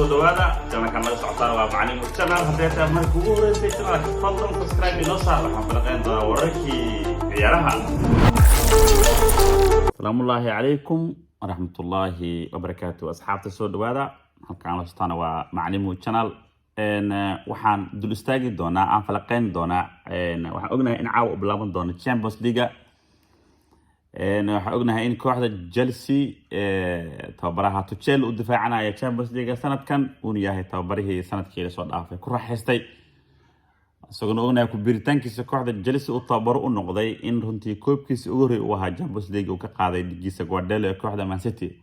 Kusoo dhawaada channelkan naga socotaan, waa Macalin Channel. Haddee tahay marka ugu horeysay channelka, fadlan subscribe inoo saar. Waxaan falaqeyn doonaa wararkii ciyaaraha. Asalaamullaahi calaykum waraxmatullaahi wabarakaatu. Asxaabta, soo dhawaada. Halkaan la socotaana waa Macalimu Channel. Waxaan dul istaagi doonaa, aan falaqeyn doonaa, waxaan ognahay in caawa u bilaaban doono Champions League. Waxaan ognahay in kooxda Chelsea, tababaraha Tuchel, uu difaacanaya Champions League sanadkan, uuna yahay tababarihii sanadkii lasoo dhaafay ku raaxaystay, isagoona ognahay ku biiritaankiisa kooxda Chelsea uu tababaro u noqday in runtii koobkiisa ugu horrey uu ahaa Champions League uu ka qaaday dhigiisa Guardiola ee kooxda Man City.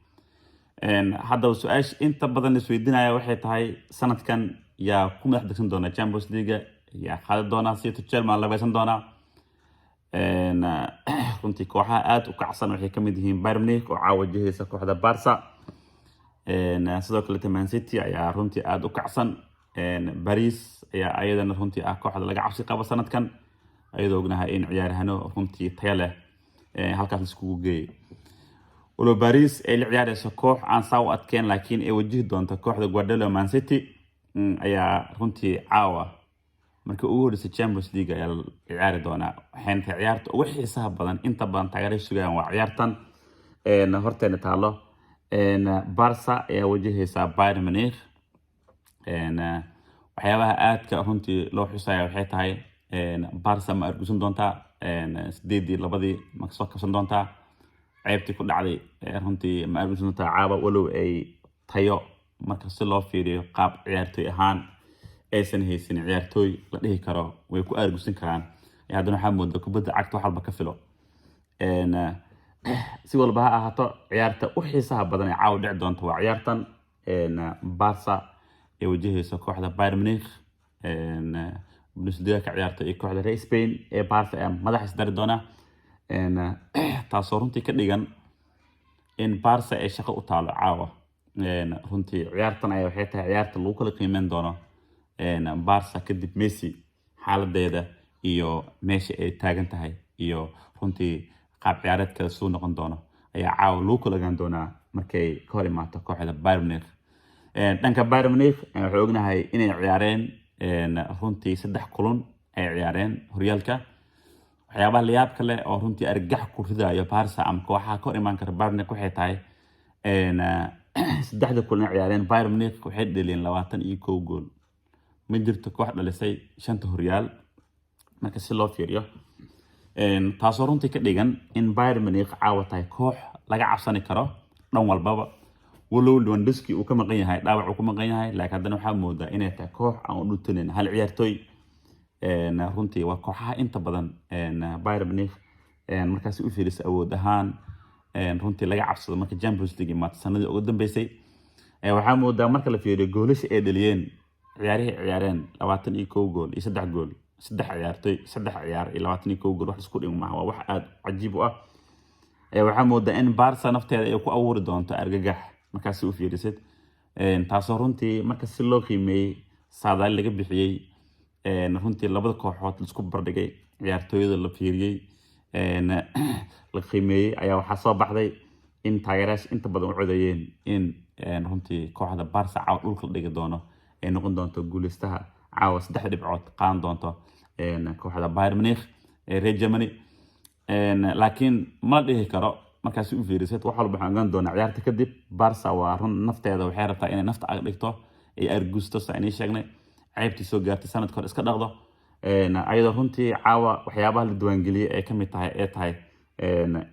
Haddaba su-aasha inta badan isweydiinaya waxay tahay: sanadkan yaa ku madax degsan doona Champions League? Yaa qaadi doona? Si Tuchel maa labeysan doonaa? Runtii kooxaha aada u kacsan waxay kamid yihiin Bayern Munich oo caawa wajahaysa kooxda Barca. Sidoo kalete Man City ayaa runtii aada u kacsan. Paris ayaa ayadana runtii ah kooxda laga cabsi qabo sanadkan, ayadoo ognahay in ciyaarahano runtii taya leh halkaas laiskugu geeyay. Walow Paris ay la ciyaareyso koox aan saa u adkeyn, laakiin ay wajihi doonto kooxda Guardiola, Man City ayaa runtii caawa markii ugu horreysay Champions League ayaa la ciyaari doonaa. Waxayna tahay ciyaarta ugu xiisaha badan, inta badan taageeray sugayaan waa ciyaartan horteena taalo. Barca ayaa wajahaysaa Bayern Munich. Waxyaabaha aadka runtii loo xusaya waxay tahay: Barca ma argusan doontaa? Sideedii labadii ma kasoo kabsan doontaa ceebtii ku dhacday? Runtii ma argusan doontaa caawa? Walow ay tayo marka si loo fiiriyo qaab ciyaartooy ahaan aysan haysan ciyaartooy la dhihi karo way ku aargusan karaan, haddana waxaa mooda kubadda cagta wax walba ka filo. Si walba ha ahaato, ciyaarta u xiisaha badan ee caawa dhici doonta waa ciyaartan Barca ee wajahaysa kooxda Bayern Munich. Bundesliga ka ciyaarta iyo kooxda reer Spain ee Barca ayaa madaxa isdari doona, taasoo runtii ka dhigan in Barca ay shaqo u taalo caawa. Runtii ciyaartan ayaa waxay tahay ciyaarta lagu kala qiimeyn doono Barca kadib Messi xaaladeeda iyo meesha ay taagan tahay iyo runtii qaab ciyaareedkeeda suu noqon doono ayaa caawa lagu kala ogaan doonaa markay ka hor imaato kooxda Bayern Munich. Dhanka Bayern Munich, waxay ognahay inay ciyaareen runtii saddex kulan ay ciyaareen horyaalka. Waxyaabaha layaabka leh oo runtii argagax ku ridayo Barca ama kooxaha ka hor imaan kara Bayern Munich waxay tahay, saddexda kulan ay ciyaareen Bayern Munich waxay dhaliyeen 21 gool. Ma jirto koox dhalisay shanta horyaal marka si loo fiiriyo, taasoo runtii ka dhigan in Bayern Munich caawa tahay koox laga cabsani karo dhan walbaba. Walow Lewandowski uu ka maqan yahay, dhaawac uu ka maqan yahay, laakiin haddana waxaa moodaa inay tahay koox aan u dhuntanin hal ciyaartooy. Runtii waa kooxaha inta badan Bayern Munich markaasi u fiirisa awood ahaan runtii laga cabsado marka Champions League imaato. Sanadii ugu dambeysay waxaa moodaa marka la fiiriyo goolasha ay dhaliyeen ciyaarihii ciyaareen, 21 gool iyo saddex gool, saddex ciyaartoy, saddex ciyaar iyo 21 gool, wax isku dhig maaha, waa wax aada cajiib u ah. Waxaa moodaa in Barca nafteeda ay ku abuuri doonto argagax markaasi u fiirisid, taasoo runtii marka si loo qiimeeyey, saadaali laga bixiyey, runtii labada kooxood laisku bardhigay, ciyaartooyada la fiiriyey, la qiimeeyey, ayaa waxaa soo baxday in taageerayaasha inta badan u codeeyeen in runtii kooxda Barca caawa dhulka la dhigi doono, ay noqon doonto guuleystaha caawa, saddex dhibcood qaadan doonto kooxda Bayern Munich ee reer Germany. Laakiin ma la dhihi karo. Markaasi u fiirisid, wax walba waxaan ogaan doonaa ciyaarta kadib. Barca waa run, nafteeda waxay rabtaa inay nafta ag dhigto, ay argusto, sa inii sheegnay, ceybtii soo gaartay sanadka hore iska dhaqdo, ayadoo runtii caawa waxyaabaha la diiwaangeliyey ay kamid tahay ee tahay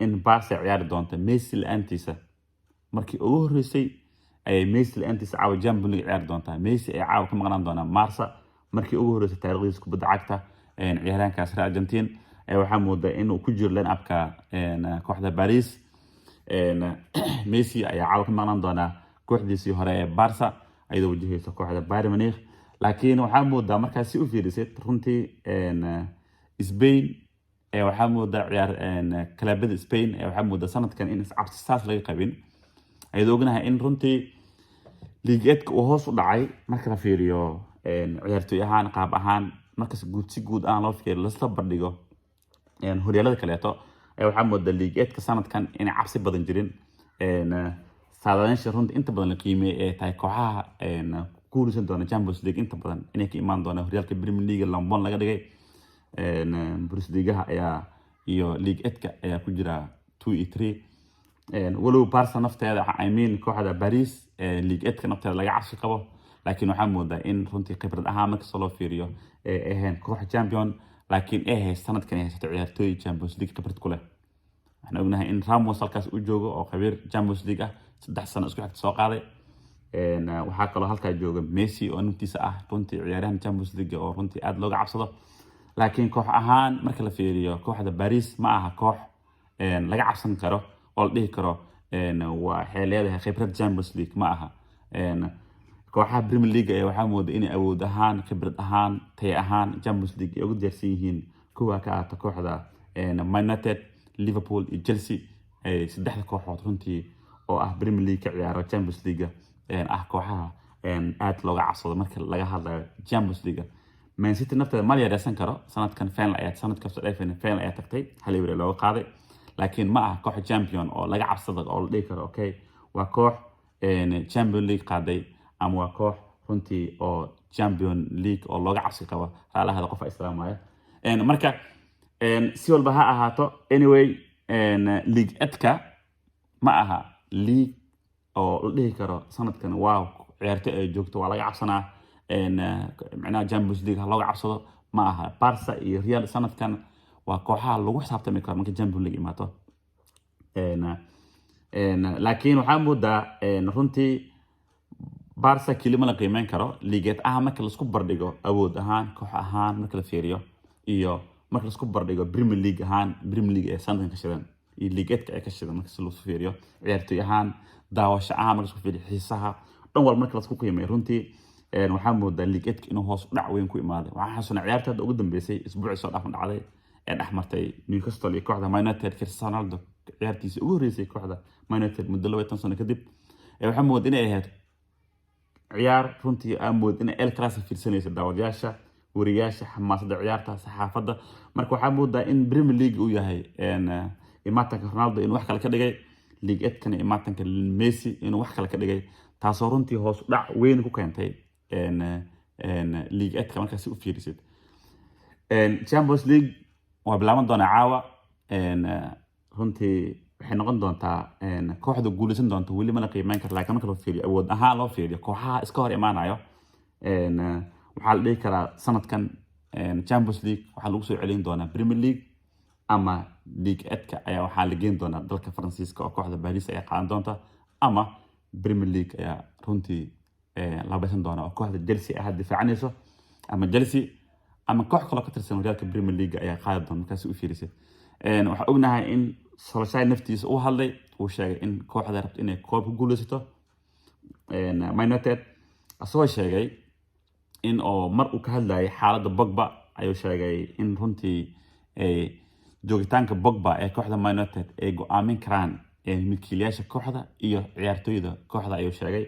in Barca ciyaari doonto Messi la-aantiisa. Markii ugu horreysay ayay Messi la-aantiisa caawa Champions League ciyaari doontaa. Messi ay caawa ka maqnaan doonaa Barca markii ugu horreysay taariikhdiisa kubadda cagta. Ciyaaryahankaas reer Argentine ayaa waxaa moodaa inuu ku jiro line upka kooxda Paris. Messi ayaa caawa ka maqnaan doonaa kooxdiisii hore ee Barca, ayadoo wajahaysa kooxda Bayern Munich. Laakiin waxaa moodaa markaa si u fiirisid runtii Spain, waxaa moodaa ciyaar kalaabada Spain, waxaa moodaa sanadkan in iscabsi saas laga qabin, ayadoo ognahay in runtii liigeedka uu hoos u dhacay marka la fiiriyo ciyaartooy ahaan, qaab ahaan, markas guud, si guud ahaan loo fiiriyo, lasla bardhigo horyaalada kaleeto, waxaa moodaa liigeedka sanadkan inay cabsi badan jirin. Saadaasha runtii inta badan la qiimeeyay ee tahay kooxaha ku guuleysan doona Champions League inta badan inay ka imaan doonaan horyaalka Premier League lambon laga dhigay. Bundesligaha ayaa iyo Ligue 1-ka ayaa ku jira 2 iyo 3, walow Barca nafteeda, I mean kooxda Paris, Ligue 1-ka nafteeda laga cabsi qabo. Laakiin waxaa moodaa in runtii khibrad ahaan markasta loo fiiriyo ay ahayn koox champion, laakiin ay hayst sanadkan ay haysato ciyaartooy Champions League khibrad ku leh. Waxaan ognahay in Ramos halkaas u joogo oo khabiir Champions League ah, 3 sano isku xigta soo qaaday. Waxaa kaloo halkaa jooga Messi oo naftiisa ah runtii ciyaaryahan Champions League oo runtii aada looga cabsado. Laakiin koox ahaan marka la fiiriyo, kooxda Paris ma aha koox laga cabsan karo oo la dhihi karo waxay leedahay khibrad Champions League, ma aha. Kooxaha Premier League ayaa waxaa mooda inay awood ahaan, khibrad ahaan, tayo ahaan Champions League ay ugu diyaarsan yihiin, kuwa ka ahata kooxda Man United, Liverpool iyo Chelsea, ay saddexda kooxood runtii oo ah Premier League ka ciyaaro Champions League ah, kooxaha aad looga cabsado marka laga hadlayo Champions League. Man City nafteeda ma la yareysan karo. Sanadkan final ayaa, sanad kasta dheefin final ayaa tagtay, hal eber looga qaaday, laakiin ma aha koox champion oo laga cabsado oo la dhihi karo okay, waa koox Champion League qaaday ama waa koox runtii oo Champion League oo looga cabsi qabo. Raalahada, qofa islaamaya. Marka si walba ha ahaato, anyway, Ligue 1-ka ma aha league oo la dhihi karo sanadkan wow, ciyaarto ay joogto waa laga cabsanaa, micnaha Champions League ha looga cabsado, ma aha. Barca iyo Real sanadkan waa kooxaha lagu xisaabtami karo marka Champions League imaato. Laakiin waxaa moodaa runtii Barca kelima la qiimeyn karo Ligue 1 ah marka laisku bardhigo awood ahaan, koox ahaan marka la fiiriyo iyo marka laisku bardhigo Premier League ahaan. Premier League ee sanadkan ka shidan iyo Ligue 1-ka ay ka shidan marka si laisku fiiriyo, ciyaartoy ahaan, daawasho ahaan marka laisku fiiriyo, xiisaha dhan walba marka laisku qiimeeyo, runtii waxaa moodaa Ligue 1-ka inuu hoos u dhac weyn ku imaaday. Waxaan xasuunaa ciyaarta hadda ugu dambeysay isbuucii soo dhaafan dhacday ee dhexmartay Newcastle iyo kooxda Man United, Cristiano Ronaldo ciyaartiisii ugu horreysay kooxda Man United muddo 12 sano kadib. Waxaa moodaa inay ahayd ciyaar runtii aa mood inay El Clasico fiirsanaysa daawadayaasha, wariyaasha, xamaasadda ciyaarta, saxaafadda. Marka waxaa moodaa in Premier League uu yahay imaatanka Ronaldo inuu wax kale ka dhigay, Ligue 1-kana imaatanka Messi inuu wax kale ka dhigay, taasoo runtii hoos u dhac weyn ku keentay Ligue 1-ka markaa si u fiirisid. Champions League waa bilaaban doonaa caawa. Runtii waxay noqon doontaa kooxda guuleysan doonta weli ma la qiimeyn karo, laakiin marka loo fiiriyo awood ahaan, loo fiiriyo kooxaha iska hor imaanayo, waxaa la dhihi karaa sanadkan Champions League waxaa lagu soo celin doonaa Premier League ama Ligue 1-ka ayaa waxaa la geyn doonaa dalka Faransiiska oo kooxda Paris ayaa qaadan doonta, ama Premier League ayaa runtii la baysan doona oo kooxda Chelsea ay hadda difaacanayso, ama Chelsea ama koox kaloo ka tirsan horyaalka Premier League ayaa qaadi doona. Markaasi u fiirisay, waxaa ognahay in Solskjaer naftiisa uu hadlay, uu sheegay in kooxda rabto inay koob ku guuleysato Man United, asagoo sheegay in oo mar uu ka hadlayay xaaladda Pogba ayuu sheegay in runtii joogitaanka Pogba ee kooxda Man United ay go-aamin karaan milkiilayaasha kooxda iyo ciyaartooyda kooxda ayuu sheegay.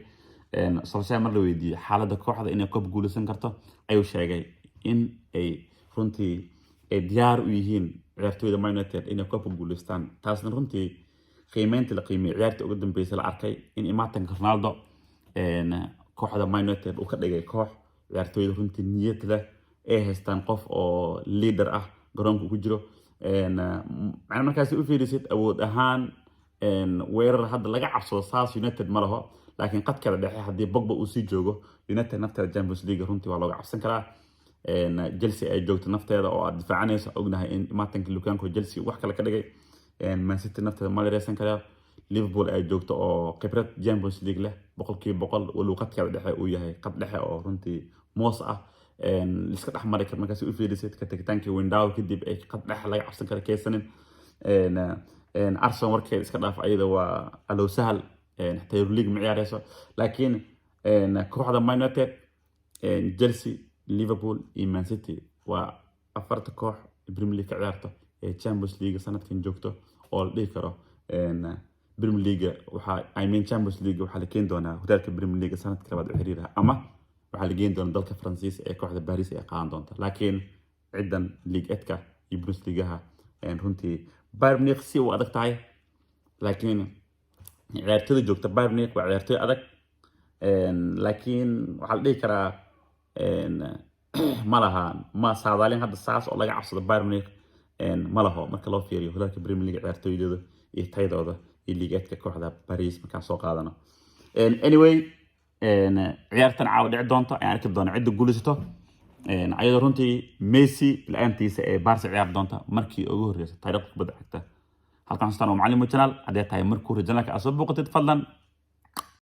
Solskjaer mar la weydiiyey xaaladda kooxda inay koob guuleysan karto ayuu sheegay in ay runtii ay diyaar u yihiin ciyaartooyda Man United inay koobka guuleystaan. Taasna runtii qiimeynta la qiimeeyey ciyaartii ugu dambeysay la arkay in imaatanka Ronaldo kooxda Man United uu ka dhigay koox ciyaartooyda runtii niyad leh ay haystaan, qof oo leader ah garoonka ku jiro. Macna markaasi u fiirisid awood ahaan, weerar hadda laga cabsado saas United ma laho, laakiin qadkada dhexe haddii Pogba uu sii joogo, United nafteeda Champions League runtii waa looga cabsan karaa. Chelsea ay joogto nafteeda oo aad difaacanayso, ognahay in imaatanka Lukaku Chelsea wax kale ka dhigay. Man City nafteeda ma yareysan karaa. Liverpool ay joogto oo khibrad Champions League leh 100%, walow qadkeeda dhexe uu yahay qad dhexe oo runtii moos ah, liska dhex mari kar. Markaas u fiirisid ka tagitaankii Wijnaldum kadib ay qad dhexe laga cabsan kara keysanin. Arsenal warkeeda iska dhaaf, ayada waa alow sahal, xitaa Euro League ma ciyaareyso. Laakiin kooxda Man United, Chelsea, Liverpool iyo Man City waa afarta koox Premier League ka ciyaarto ee Champions League sanadkan joogto oo la dhihi karo Premier League waxaa, I mean Champions League waxaa la keeni doonaa horyaalka Premier League sanadka labaad u xiriira, ama waxaa la geeni doonaa dalka Faransiis ee kooxda Paris ay qaadan doonta. Laakiin ciddan Ligue 1-ka iyo Bundesligaha runtii Bayern Munich si u adag tahay, laakiin Ciyaartooyda joogta Bayern Munich waa ciyaartooy adag, laakiin waxaa la dhihi karaa ma laha ma saadaalin hadda saas oo laga cabsado Bayern Munich ma laho, marka loo fiiriyo horyaalka Premier League ciyaartooydooda iyo tayadooda iyo liigeedka kooxda Paris markaan soo qaadano. Anyway, ciyaartan caawa dhici doonto ayaan arki doona cidda guulaysato, ayadoo runtii Messi la-aantiisa ee Barca ciyaari doonta markii ugu horreysay taariikhda kubadda cagta. Halkan xustaan waa Macalin Channel. Haddii tahay markuu hore channelka aad soo booqatid, fadlan.